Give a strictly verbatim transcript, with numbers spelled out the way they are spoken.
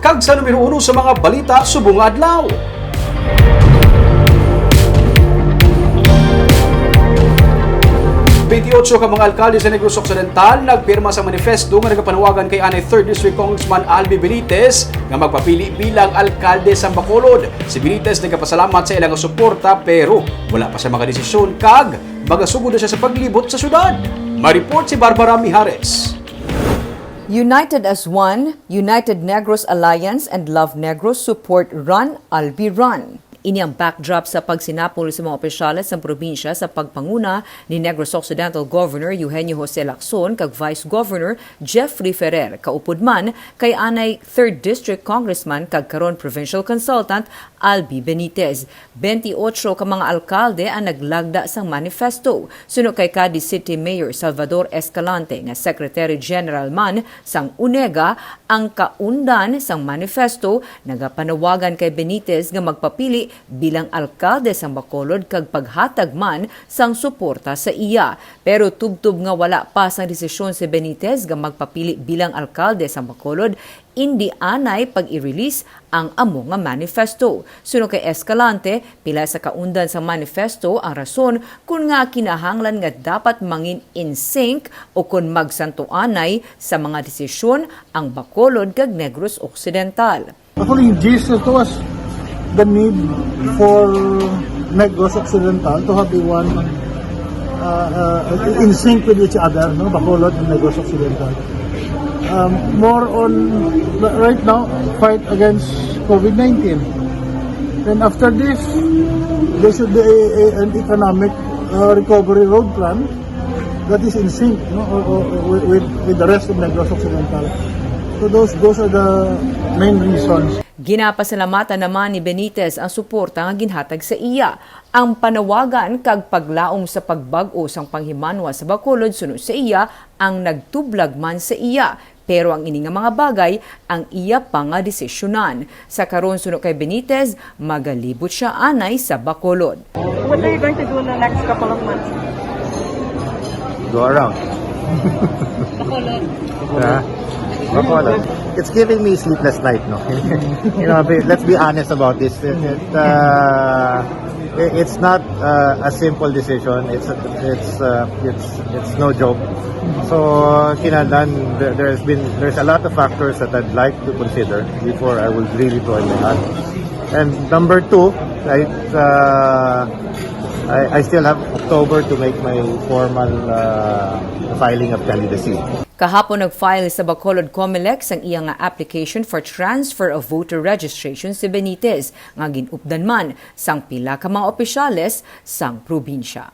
Kag sa numero uno sa mga balita subong nga adlaw. Twenty-eight ka mga alkalde sa Negros Occidental nagpirma sa manifesto nga nagapanawagan kay anay Third District Congressman Albi Benitez nga magpapili bilang alkalde sa Bacolod. Si Benitez nagapasalamat sa ilang suporta, pero wala pa sa mga desisyon kag magasugod na siya sa paglibot sa syudad. May report si Barbara Mijares. United as One, United Negros Alliance and Love Negros support Run Albi Run. Ini ang backdrop sa pagsinapol sa mga opisyales sa probinsya sa pagpanguna ni Negros Occidental Governor Eugenio Jose Lacson kag Vice Governor Jeffrey Ferrer, kaupod man kay anay Third District Congressman kag karon Provincial Consultant Albi Benitez. Twenty-eight ka mga alkalde ang naglagda sang manifesto. Suno kay Cadiz City Mayor Salvador Escalante nga Secretary General man sang UNEGA, ang kaundan sang manifesto nagapanawagan kay Benitez nga magpapili bilang alkalde sang Bacolod kag paghatag man sang suporta sa iya. Pero tubtob nga wala pa sang desisyon si Benitez nga magpapili bilang alkalde sang Bacolod, indi anay pag-i-release ang amo nga manifesto. Suno kay Escalante, pila sa kaundan sa manifesto ang rason kon nga kinahanglan nga dapat mangin in sync o kon magsantuanay sa mga desisyon ang Bacolod kag Negros Occidental. Actually, Jesus told us the need for Negros Occidental to have a one uh, uh, in sync with each other, no? Bacolod and Negros Occidental. Um, more on right now fight against COVID nineteen. Then after this, there should be a, a, an economic uh, recovery road plan that is in sync, no, o- o- with, with the rest of Negros Occidental. So those those are the main reasons. Ginapasalamatan naman ni Benitez ang suporta nga ginhatag sa iya. Ang panawagan kag paglaom sa pagbag-o sang panghimanwa sa Bacolod suno sa iya ang nagtublag man sa iya. Pero ang ini nga mga bagay ang iya pa nga desisyonan. Sa karon suno kay Benitez, magalibot siya anay sa Bacolod. What are you going to do in the next couple of months? Go around. Bacolod. Yeah. Bacolod. It's giving me sleepless night, no? You know, be- let's be honest about this. It, it, uh, it- it's not uh, a simple decision. It's a, it's uh, it's it's no joke. So, kinahanglan, there, there's been there's a lot of factors that I'd like to consider before I would really throw in my hat. And number two, right, uh, I, I still have October to make my formal uh, filing of candidacy. Kahapon nag-file sa Bacolod Comelec sang iya nga application for transfer of voter registration si Benitez, nga gin-updan man sang pila ka mga opisyales sang probinsya.